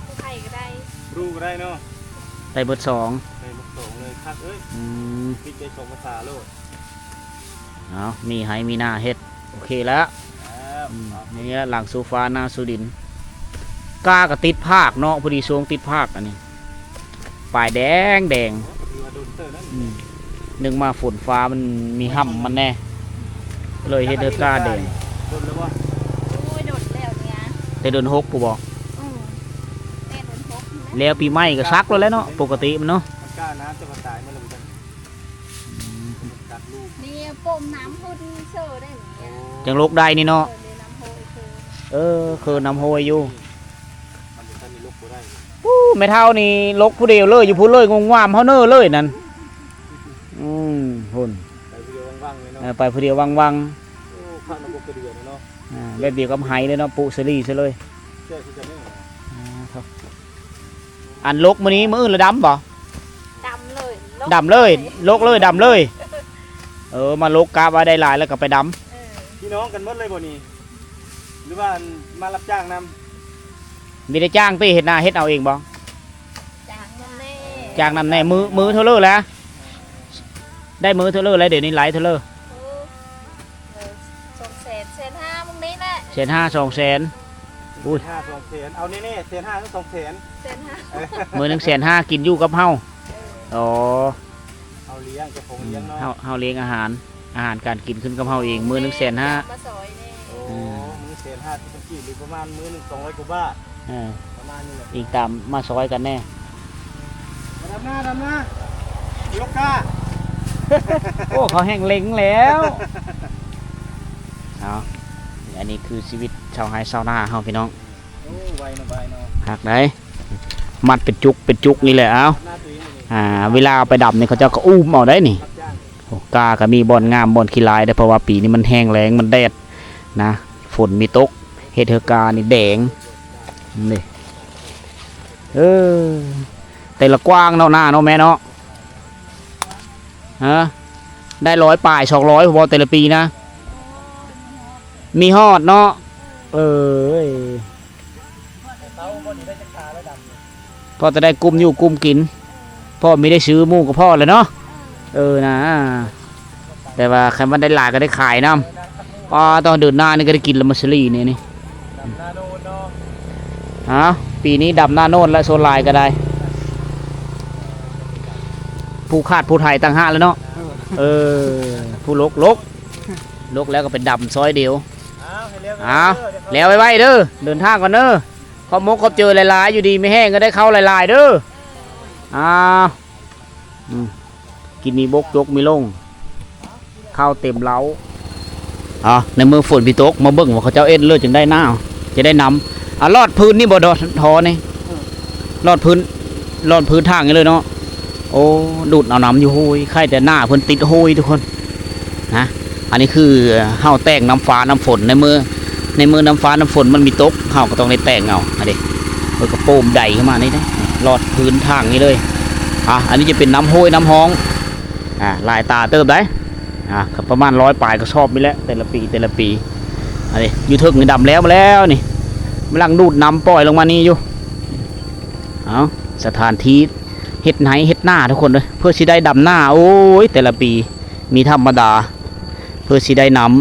ຜູ້ໄທກໍໄດ້ ບຣູກໍໄດ້ເນາະ. ໄດ້ເບິດສອງ ໄດ້ເບິດສອງເລີຍ ຄັກເອີຍ. ອືມ ຕິດໃຈສອງພາສາໂລດ. ເອົາ ມີໄຮ່ມີນາເຮັດ ໂອເຄລະ. ອືມ ນີ້ລະ ຫຼັງໂຊຟານາສຸລິນ ກ້າກໍຕິດພາກເນາະ ພໍດີຊ່ວງຕິດພາກ ອັນນີ້ປາຍແດງແດງ. ອືມ ໜຶ່ງມາຝົນຟ້າມັນມີຫຳມັນແດ່ ເລີຍເຮັດໃຫ້ກ້າແດງ. ດົນແລ້ວບໍ່? ໂອ້ຍ ດົນແລ້ວເນຍ ແຕ່ເດືອນຫົກພຸ້ນບໍ່? ອືມ ແຕ່ເດືອນຫົກພຸ້ນແຫຼະ ແລ້ວປີໃໝ່ກໍສັກແລ້ວແຫຼະເນາະ ປົກກະຕິມັນເນາະ. ມັນກ້ານານ ແຕ່ວ່າຕາຍໝົດແລ້ວ ອືມ ຕັດລູກ ນີ້ປົມນ້ຳພຸ້ນເຊີໄດ້ນີ້ ຈັ່ງລົກໄດ້ນີ້ເນາະ. ເອີ ນ້ຳໂຮຍເຊີ ເອີ ເຄີນ້ຳໂຮຍຢູ່. ມັນຈະມີລົກບໍ່ໄດ້ ປູ້ ແມ່ເຖົ້ານີ້ລົກຜູ້ດຽວເລີຍ ຢູ່ພຸ້ນເລີຍ ງົມງາມເຮົາເນີເລີຍນັ້ນ. ອືມ ພຸ້ນ ໄປຜູ້ດຽວວັງໆເລີຍເນາະ. ເອີ ໄປຜູ້ດຽວວັງໆ. ໂອ້ ຄັກນະ ປົກກະເດືອນເນາະ. ອ່າ ແບບດຽວກັບໄຮ່ເລີຍເນາະ ປຸສາລີຊະເລີຍ. ແຊບຄືກັນເນາະ. ອ່າ ໂທ້ ອັນລົກມື້ນີ້ ມື້ອື່ນລະດຳບໍ່? ດຳເລີຍ ດຳເລີຍ ລົກເລີຍ ດຳເລີຍ. ເອີ ມາລົກ ກະວ່າໄດ້ຫຼາຍແລ້ວກໍໄປດຳ. ເອີ ພີ່ນ້ອງກັນໝົດເລີຍບໍ່ນີ້ ຫຼືວ່າມາຮັບຈ້າງນຳ? ມີແຕ່ຈ້າງຕິ ເຮັດນາເຮັດເອົາເອງບໍ່? ຈ້າງນຳແດ່ ຈ້າງນຳແດ່. ມື້ ມື້ເທົ່າເລີແລ້ວ? ໄດ້ມື້ເທົ່າເລີແລ້ວ ດຽວນີ້ໄລ່ເທົ່າເລີ? ເອີ ເອີ ສອງແສນ ແສນຫ້າມື້ນີ້ແຫຼະ. ແສນຫ້າ ສອງແສນ. ອຸ້ຍ ຫ້າ ສອງແສນ ເອົາແນ່ໆ ແສນຫ້າ ຫຼື ສອງແສນ? ແສນຫ້າ. ມື້ໜຶ່ງແສນຫ້າ ກິນຢູ່ກັບເຮົາ. ເອີ ອໍ ເຮົາລ້ຽງ ເຈົ້າຂອງລ້ຽງເນາະ. ເຮົາ ເຮົາລ້ຽງອາຫານ ອາຫານການກິນຂຶ້ນກັບເຮົາເອງ ມື້ໜຶ່ງແສນຫ້າ. ມາຊ່ອຍແດ່. ໂອ້ ອືມ ມື້ແສນຫ້າ ທີ່ເປັນກີບ ຫຼື ປະມານມື້ໜຶ່ງສອງຮ້ອຍກວ່າບາດ. ເອີ ປະມານນີ້ແຫຼະ ອີງຕາມມາຊ່ອຍກັນແດ່. ມາດຳນາ ດຳນາ ໂຍກາ. ໂອ້ ເຂົາແຮ່ງເລັງແລ້ວ. ເອົາ ອັນນີ້ຄືຊີວິດຊາວໄຮ່ຊາວນາເຮົາ ພີ່ນ້ອງ. ໂອ້ ໄວເນາະ ໄວເນາະ. ຄັກໄດ໋ ມັດເປັນຈຸກເປັນຈຸກນີ້ແຫຼະ. ເອົາ ອ່າ ເວລາເອົາໄປດຳນີ້ ເຂົາເຈົ້າກໍອຸ້ມເອົາໄດ໋ນີ້. ໂອ້ ກ້າກໍມີບ່ອນງາມ ບ່ອນຂີ້ລາຍເດ້ ເພາະວ່າປີນີ້ມັນແຫ້ງແລ້ງ ມັນແດດນະ ຝົນມີຕົກ ເຮັດໃຫ້ກ້ານີ້ແດງນີ້. ເອີ ແຕ່ລະກວ້າງເນາະ ນາເນາະ ແມ່ເນາະ. ຮະ ໄດ້ຮ້ອຍປາຍ ສອງຮ້ອຍບໍ່ ແຕ່ລະປີນະ? ມີຮອດເນາະ. ເອີຍ ພໍແຕ່ໄດ້ກຸ້ມຢູ່ກຸ້ມກິນ ພໍມີໄດ້ຊື້ໝູ່ກໍພໍແລ້ວເນາະ. ເອີນາ ແຕ່ວ່າຄັນມັນໄດ້ຫຼາຍກໍໄດ້ຂາຍນຳ. ປາ ຕອນເດືອນໜ້ານີ້ກໍໄດ້ກິນລະມາສະລີນີ້ນີ້. ດຳນາໂນນເນາະ. ເອົ້າ ປີນີ້ດຳນາໂນນແລ້ວ ສ່ວນຫຼາຍກໍໄດ້ ຜູ້ຂາດຜູ້ໄຖຕ່າງຫາກແລ້ວເນາະ. ເອີ ເອີ ຜູ້ລົກ ລົກ ລົກແລ້ວກໍໄປດຳຊອຍດຽວ. ເອົາ ໃຫ້ແລ້ວໄວໆເດີ ເດີນທາງກ່ອນເດີ. ຂອບມົກຂອບເຈີຫຼາຍໆ ຢູ່ດີມີແຮງ ກໍໄດ້ເຂົ້າຫຼາຍໆເດີ. ເອົາ ອືມ ກິນມີບົກຈົກມີລົງ ເຂົ້າເຕັມເລົ້າ. ເອົາ ໃນເມື່ອຝົນບໍ່ຕົກ ມາເບິ່ງວ່າເຂົາເຈົ້າເຮັດເລີດຈັ່ງໄດ້ນ້ຳ ຈັ່ງໄດ້ນ້ຳ. ອາ ລອດພື້ນນີ້ບໍ່ ທໍ່ນີ້ ເອີ ລອດພື້ນ ລອດພື້ນທາງນີ້ເລີຍເນາະ. ໂອ້ ດູດເອົານ້ຳຢູ່ຫ້ວຍ ໄຄແຕ່ໜ້າເພິ່ນຕິດຫ້ວຍທຸກຄົນນະ. ອັນນີ້ຄືເຮົາແຕ່ງນ້ຳຟ້ານ້ຳຝົນ ໃນເມື່ອ ໃນເມື່ອນ້ຳຟ້ານ້ຳຝົນມັນມີຕົກ ເຮົາກໍຕ້ອງໄດ້ແຕ່ງເອົາ. ອັນນີ້ເພິ່ນກໍໂປ້ມໄດຂຶ້ນມານີ້ເດ້ ລອດພື້ນທາງນີ້ເລີຍ. ອ່າ ອັນນີ້ຈະເປັນນ້ຳຫ້ວຍນ້ຳຮ່ອງ ອ່າ ຫຼາຍຕາເຕີບໄດ໋. ອ່າ ກໍປະມານຮ້ອຍປາຍກະສອບນີ້ແຫຼະ ແຕ່ລະປີ ແຕ່ລະປີ. ອັນນີ້ຢູ່ເທິງນີ້ດຳແລ້ວ ມາແລ້ວນີ້ ກຳລັງດູດນ້ຳປ່ອຍລົງມານີ້ຢູ່. ເອົາ ສະຖານທີ່ເຮັດໄຮ່ເຮັດນາທຸກຄົນເອີຍ ເພື່ອຊິໄດ້ດຳນາ. ໂອ້ຍ ແຕ່ລະປີມີທຳມະດາ ເພື່ອຊິໄດ້ນ້ຳ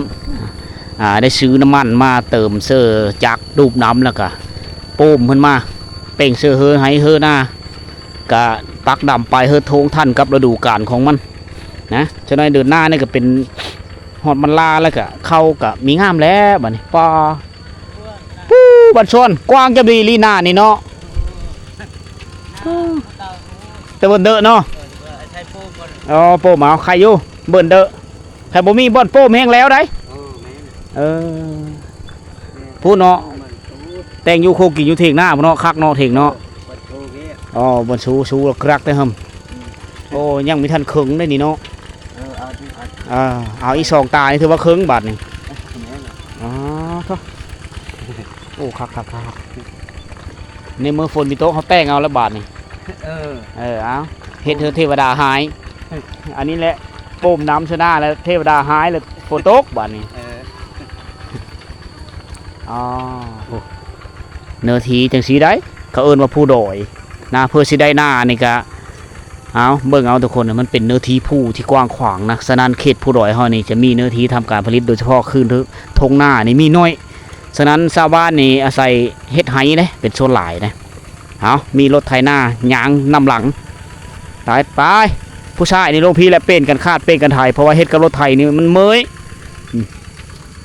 ອ່າ ໄດ້ຊື້ນ້ຳມັນມາເຕີມເຊີຈັກດູດນ້ຳ ແລ້ວກະໂປ້ມເພິ່ນມາ ເປັ່ງເຊີເຮີໄຮ່ເຮີນາ ກະປັກດຳປາຍເຮີໂທງທັນກັບລະດູການຂອງມັນນະ. ຈັກໜ້ອຍເດືອນໜ້ານີ້ກະເປັນຮອດມັນລາ ແລ້ວກະເຂົ້າກະມີງາມແລ້ວບາດນີ້. ປ້າ ປູ້ ບ້ານສວນກວ້າງຈະດີລີນານີ້ເນາະ. ແຕ່ເບິ່ນເດີເນາະ. ອໍ ໂປ້ມເອົາ ໄຄຢູ່ ເບິ່ນເດີ ໄຄບໍ່ມີບ່ອນໂປ້ມແຮງແລ້ວໄດ໋. ເອີ ພຸ້ນເນາະ. ແຕ່ງຢູ່ໂຄກິນຢູ່ຖຽງນາພຸ້ນເນາະ ຄັກເນາະຖຽງເນາະ. ເອີ ບໍ່ໂຊເດ້. ອໍ ບໍ່ໂຊ ຊູລັກໆເດ້ຫຳ. ອືມ. ໂອ້ ຍັງມີທັນເຄິ່ງເດ້ນີ້ເນາະ. ເອີ ເອົາ ເອົາ ເອີ ເອົາອີກສອງຕານີ້ຖືວ່າເຄິ່ງບາດນີ້. ແມ່ນລະ. ອໍ ໂທ້ ໂອ້ ຄັກໆໆ. ໃນເມື່ອຝົນຊິຕົກ ເຮົາແຕ່ງເອົາລະບາດນີ້. ເອີ ເອີ ເອົາ ເຮັດໃຫ້ເທວະດາຫາຍ. ອັນນີ້ແຫຼະ ໂປ້ມນ້ຳໃສ່ໜ້າແລ້ວ ເທວະດາຫາຍແລ້ວ ຝົນຕົກບາດນີ້. ເອີ ອໍ ໂອ້ ເນື້ອທີ່ຈັ່ງຊີ້ໃດ ເຂົາເອີ້ນວ່າພູດອຍນະ. ເພື່ອຊິໄດ້ໜ້ານີ້ກະ ເອົາ ເບິ່ງເອົາທຸກຄົນ ມັນເປັນເນື້ອທີ່ພູທີ່ກວ້າງຂວາງນະ. ສະນັ້ນເຂດພູດອຍເຮົານີ້ຈະມີເນື້ອທີ່ທຳການຜະລິດ ໂດຍສະເພາະຄືທົ່ງນານີ້ມີໜ້ອຍ. ສະນັ້ນຊາວບ້ານນີ້ອາໄສເຮັດໄຮ່ເດ້ ເປັນສ່ວນຫຼາຍເດ້. ເອົາ ມີລົດໄຖນາຍ່າງນຳຫຼັງ. ໄປ ໄປ ຜູ້ຊາຍນີ້ລົງພີ້ແຫຼະ ເປ່ນກັນຄາດ ເປ່ນກັນໄຖ ເພາະວ່າເຮັດກັບລົດໄຖນີ້ມັນເມື່ອຍ. ອືມ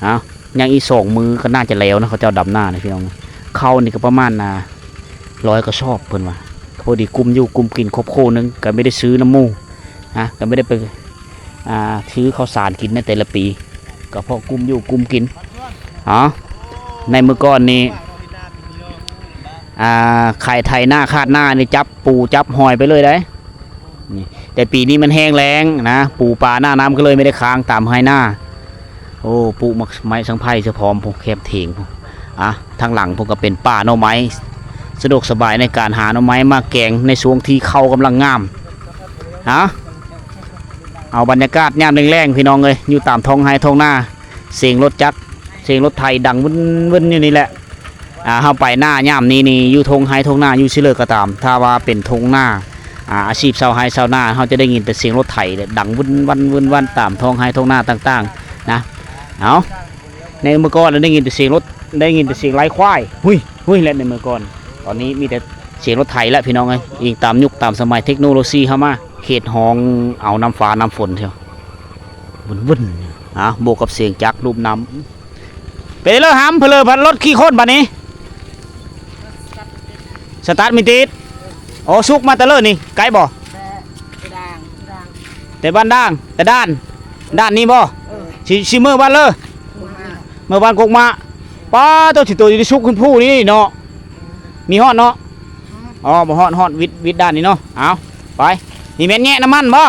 ເອົາ ຍັງອີກສອງມື້ກໍໜ້າຈະແລ້ວນະ ເຂົາເຈົ້າດຳນານະພີ່ນ້ອງ. ເຂົ້ານີ້ກໍປະມານ ອ່າ ຮ້ອຍກະສອບເພິ່ນວ່າ. ພໍດີກຸ້ມຢູ່ກຸ້ມກິນຄອບຄົວໜຶ່ງ ກໍໄມ່ໄດ້ຊື້ນຳໝູ່ນະ ກໍໄມ່ໄດ້ໄປ ອ່າ ຊື້ເຂົ້າສານກິນໃນແຕ່ລະປີ ກໍພໍກຸ້ມຢູ່ກຸ້ມກິນ. ເອົາ ໃນມື້ກ່ອນນີ້ ອ່າ ໃຜໄຖນາຄາດນານີ້ ຈັບປູຈັບຫອຍໄປເລີຍໄດ໋. ນີ້ ແຕ່ປີນີ້ມັນແຫ້ງແລ້ງນະ ປູປາໜ້ານ້ຳກໍເລີຍໄມ່ໄດ້ຄ້າງຕາມໄຮ່ນາ. ໂອ້ ປູໝາກໄມ້ສັງໄພສະພ້ອມພຸ້ນ ແຄມຖຽງພຸ້ນ. ອ່າ ທາງຫຼັງພຸ້ນກໍເປັນປ່າໜໍ່ໄມ້ ສະດວກສະບາຍໃນການຫາໜໍ່ໄມ້ມາແກງໃນຊ່ວງທີ່ເຂົ້າກຳລັງງາມ. ເອົາ ເອົາບັນຍາກາດຍາມແລງໆ ພີ່ນ້ອງເອີຍ ຢູ່ຕາມທ້ອງໄຮ່ທ້ອງນາ ສຽງລົດຈັກ ສຽງລົດໄຖດັງວຶ້ນໆຢູ່ນີ້ແຫຼະ. ອ່າ ເຮົາໄປນາຍາມນີ້ນີ້ ຢູ່ທົ່ງໄຮ່ທົ່ງນາຢູ່ຊິເລີກໍຕາມ ຖ້າວ່າເປັນທົ່ງນາ ອ່າ ອາຊີບຊາວໄຮ່ຊາວນາ ເຮົາຈະໄດ້ຍິນແຕ່ສຽງລົດໄຖດັງວຶ້ນວັນວຶ້ນວັນຕາມທ້ອງໄຮ່ທ້ອງນາຕ່າງໆນະ. ເອົາ ໃນເມື່ອກ່ອນໄດ້ຍິນແຕ່ສຽງລົດ ໄດ້ຍິນແຕ່ສຽງໄລ່ຄວາຍ ຫຸ້ຍ ຫຸ້ຍ ແລະ ໃນເມື່ອກ່ອນ. ຕອນນີ້ມີແຕ່ສຽງລົດໄຖແລ້ວ ພີ່ນ້ອງເອີຍ ອີງຕາມຍຸກຕາມສະໄໝ ເທັກໂນໂລຊີເຮົາມາ ເຂດຮອງເອົານ້ຳຟ້ານ້ຳຝົນເທື່ອ ວຶ້ນໆ. ອ່າ ບວກກັບສຽງຈັກລູບນ້ຳ. ເປັນເລີຫຳ ເພີເລີພັນລົດຂີ່ຄົນບາດນີ້ ສະຕາດມີຕິດ. ໂອ້ ສຸກມາແຕ່ເລີນີ້ ໄກບໍ່? ແຕ່ ແຕ່ດ່າງ ແຕ່ບ້ານດ່າງ ແຕ່ດ່ານ ດ່ານນີ້ບໍ່? ເອີ ຊິ ຊິເມືອບ້ານເລີ ເມືອບ້ານກົກມະ. ປ້າ ໂຕຊິໂຕຢູ່ໃນສຸກຂຶ້ນພູນີ້ເນາະ ມີຮອດເນາະ? ອໍ ບໍ່ຮອດ ຮອດວິດ ວິດດ່ານນີ້ເນາະ. ເອົາ ໄປ ນີ້ແມ່ນແຍະນ້ຳມັນບໍ່?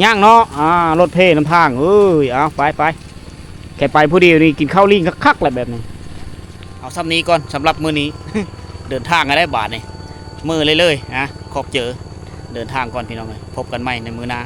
ຍັງເນາະ. ອ່າ ລົດເພນຳທາງເອີຍ. ເອົາ ໄປ ໄປ ແຄ່ໄປຜູ້ດຽວນີ້ກິນເຂົ້າລີ້ງຄັກໆແຫຼະແບບນີ້. ເອົາສ່ຳນີ້ກ່ອນສຳລັບມື້ນີ້ ເດີນທາງກັນໄດ້ບາດນີ້ ເມືອເລີຍໆນະ. ຂອບເຈີ ເດີນທາງກ່ອນພີ່ນ້ອງເອີຍ ພົບກັນໃໝ່ໃນມື້ໜ້າ.